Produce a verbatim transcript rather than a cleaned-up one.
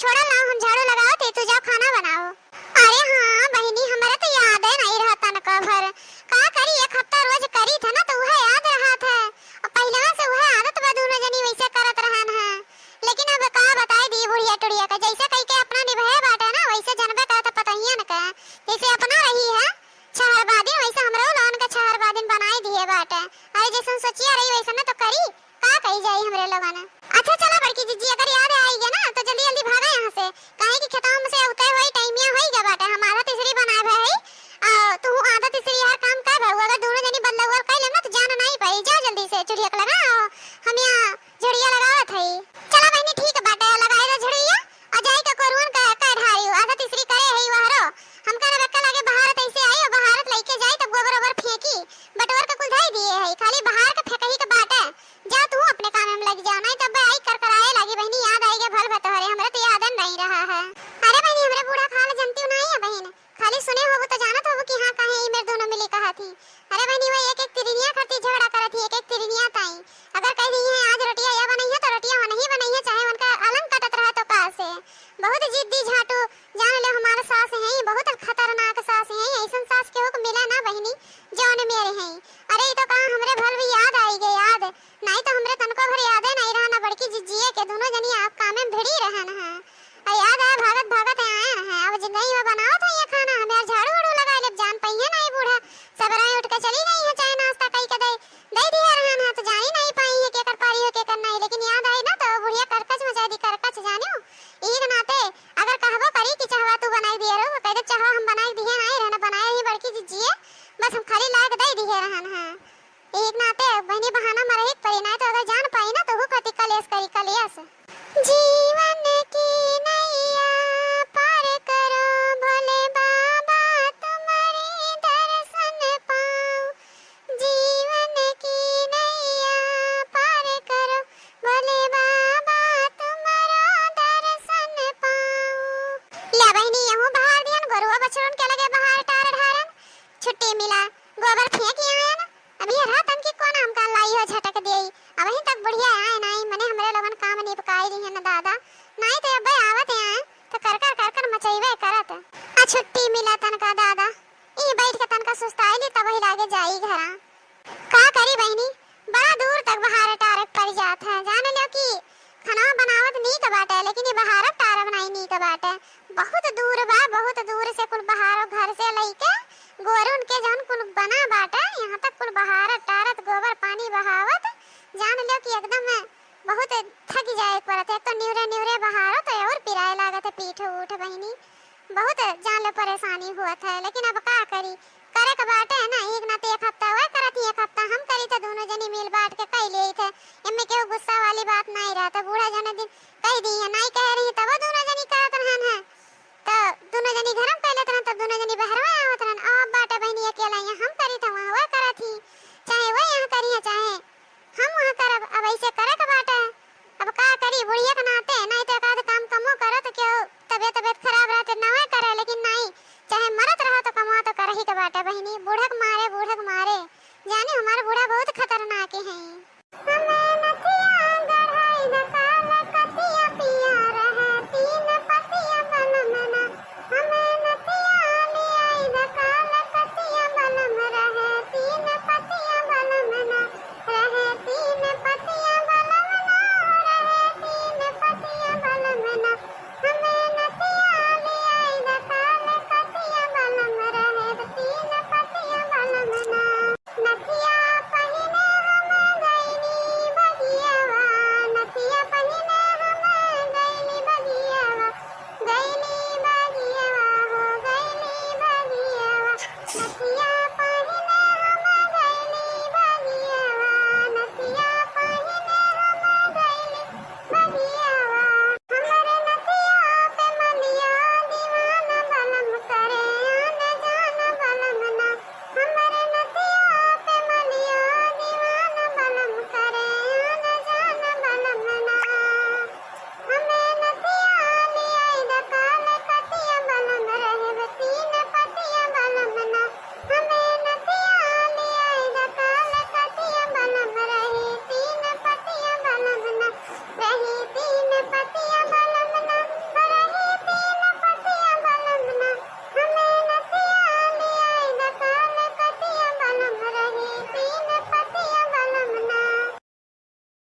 छोड़ा ना, हम झाड़ू लगावत ही, तू जाओ खाना बनाओ। अरे हाँ बहिनी, हमरे तो यादे नहीं रहा तनका भर। का करी, एक हफ्ता रोज करी था ना, तो उहे याद रहा था। अब पहिलवा से उहे आदत बा, दुनो जनी वैसे करत रहन है। लेकिन अब का बताई दी बुढ़िया टुढ़िया का, जैसे कई के अपना निभाए बाटे ना, वैसे जनबे करत पतहियन का, जैसे अपना रही है छहरबादिन, वैसे हमरो लोगन का छहरबादिन बनाई दिए बाटे। अरे जैसन सोचिया रही वैसन तो करी, का कही जाई हमरे लोगन। अच्छा चला बड़की जिज्जी, अगर याद आई गया ना तो जल्दी जल्दी भागा यहाँ से, काहे कि खेतवा में से उतरे हुई टाइमिया होई गया बाटे, हम आधा तिसरी बनाए भए हई, आ, तू आधा तिसरी यार काम कर भाऊ, अगर दोनों जनी बदलौल कर लेम ना तो जान नहीं पाई। जा जल्दी से चुल्हिया के लगा, हम यहाँ झड़िया लगावत हई। चला बहिनी, ठीक बाटे, लगाए दे झड़िया। आ जाई का कोरुअन का, का ढारी हो, आधा तिसरी करे हई वहरो। हमका ना बेक्का लागे बहारत ऐसे आई, और बहारत लइके जाई तब गोबर ओबर फेंकी, बटोर के कुल धई दिए हई, खाली बहार के फेंकही के बाटे। जा तू अपने काम में लग जा, नहीं तब आई करकराए लागी बहिनी, याद आई के भल भतोहरे, हमरा तो याद नहीं रहा है। अरे बहिनी, हमरे बूढ़ा खाल जनती नहीं है बहिन, खाली सुने होबू तो जानत होबू कि हाँ, काहे ई मेर दोनों मिली कहत ही। अरे बहिनी, वही एक एक तिरिनिया खातिर झगड़ा करत ही, एक एक तिरिनिया ताई। अगर कह दी है आज रोटिया या बनई है तो रोटिया वनही बनई है, चाहे उनका अलंग कटत रहा तो का से। बहुत जिद्दी झाटू, जान ले हमार सास है, बहुत खतरनाक सास है, ऐसन सास केहू के मिले ना बहिनी, जौन मेरे हैं। अरे ई तो कहा हमरे भल भी याद आई गए याद, नहीं तो हमरे तनको भर यादे नहीं रहा ना बड़की जिज्जिए के, दोनों जनी आप कामे में भिड़ी रहन है। आ याद आया, भागत भागत आयन है। अब जिंदगी में बनावत है ये खाना, हमें यार झाड़ू वाड़ू लगा ले, जान पइहे नहीं बूढ़ा। सबेरे उठ के चली गई है, चाय नाश्ता कई के दे, दे दिया रहन है, तो जानी नहीं पाई है केकर पारी हो केकर नहीं। लेकिन याद आई ना तो बुढ़िया करकच मचा दी, करकच जानियो। यही के नाते अगर कहबो करी कि चाहवा तू बनाई दिए रहो, कह दे चाहवा हम बनाई दिए नहीं रहना, बनाए ही बड़की जिज्जिए, बस हम खाली लायक दे दिए रहन है। एक नाते बहिनी बहाना मरही के परी, नाहीं तो अगर जान पाई ना तो हु कति कलेश करी, कलेश। जीवन की नैया पार करो भोले बाबा तुम्हारी दर्शन पाऊं। जीवन की नैया पार करो भोले बाबा तुम्हारा दर्शन पाऊं। ले बहिनी, यहू बहार दिहन, गोरुआ बछड़न के लगे बहार टार ढारन, छुट्टी मिला, गोबर फेंक आयन। अभी रहा तन की कौन हमका लाई हो झटक देई। अबहीं तक बुढ़िया आए नाई, मने हमरे लोगन काम निपकाई रही है न दादा, नाई तो अबे आवत आए तो कर कर कर कर मचइबे करत। आ छुट्टी मिला तनका दादा, ई बैठ के तनका सुस्ताई ली तब ही लागे जाई घरा। का करी बहिनी, बड़ा दूर तक बहार टारक पड़ जात है। जान लो कि खाना बनावत नीक बाटे, लेकिन ये बहारब टारब नाई नीक बाटे। बहुत दूर बा, बहुत दूर से कुल बहारो घर से लइके गोरुन के जौन कुल बना बाटे, यहाँ तक कुल बहारत टारत गोबर पानी बहावत, जान लो कि एकदम बहुत थक जाए के पड़त है। एक तो निहुरे निहुरे बहारो तो और पिराए लागत है पीठ उठ बहिनी, बहुत जान लो परेशानी हुअत है, लेकिन अब का करी, करे के बाटे ना, एक ना तो एक हफ्ता वह करत ही, एक हफ्ता हम करी, तो दोनों जनी मिल बांट के कई लेई थे। एमे केहू गुस्सा वाली बात नाई रहत। बूढ़ा जने दिन कह दी है, नाई कह रही, तब दोनों जनी करत रहन है, तो दोनों जनी घर में कह लेत रहन, तब दोनों जनी बहरवा आवत रहन। अब बाटे बहिनी अकेला यहाँ हम करी, तो वहाँ वह करत ही, चाहे वह यहाँ करी है, चाहे हम वहाँ करब। अब ऐसे करे के बाटे, अब का करी बुढ़िया के नाते, नाई तो एक आध काम कमो करो तो केहू तबियत तबियत खराब रहते नवे करे, लेकिन नाई, चाहे मरत रहो तो कमवा तो करही के बाटे बहिनी। बूढ़क मारे, बूढ़क मारे, जाने हमार बूढ़ा बहुत खतरनाक है।